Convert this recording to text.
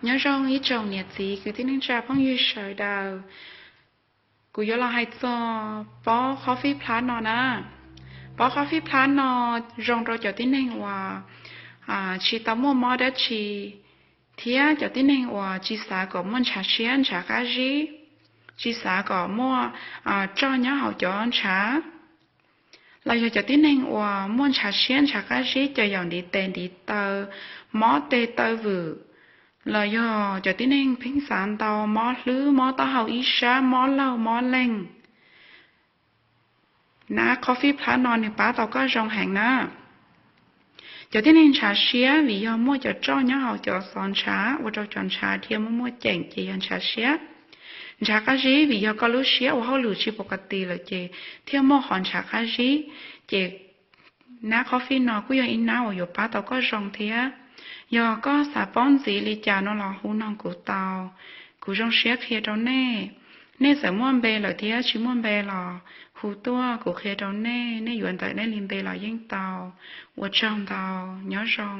Nyob zoo ib tsoom niam txiv kwv tij neej tsa phooj ywg sawv daws. Kuv yuav los hais txog pob coffee plab no na. Pob coffee plab no zoo rau cov tib neeg uas tsis tau muaj mob dab tsi, thiab cov tib neeg uas tsis xav kom muaj ntshav siab ntshav qab zib, tsis xav kom muaj roj nyob hauv cov ntshav, los yog cov tib neeg uas muaj ntshav siab ntshav qab zib, cov yaum ntiv tes ntiv taw, mob tes taw vwm, los yog cov tib neeg pheej xav ntau, mob hlwb, mob taub hau ib sab, mob laug mob leeg. Nab coffee plab no nws pab tau koj zoo heev na. Cov tib neeg ntshav siab vim yog muaj cov roj nyob hauv cov xov ntshav ua rau cov ntshav thiaj muaj muaj ceem ces yog ntshav siab. Ntshav qab zib vim yog koj lub siab ua hauj lwm tsis pov ka tis lawm ces thiaj muaj qhov ntshav qab zib, ces nab coffee no kuj yog ib nab uas yuav pab tau koj zoo thiab. Yog koj xav paub ntxiv li cas no los hu noog kuv tau, kuv zoo siab qhia rau nej. Nej txawm muaj npe lawm thiab tsis muaj npe los hu tuaj kuv qhia rau nej, nej yuav ntawm nej li npe los yeej tau. Ua tsaug ntau, nyob zoo.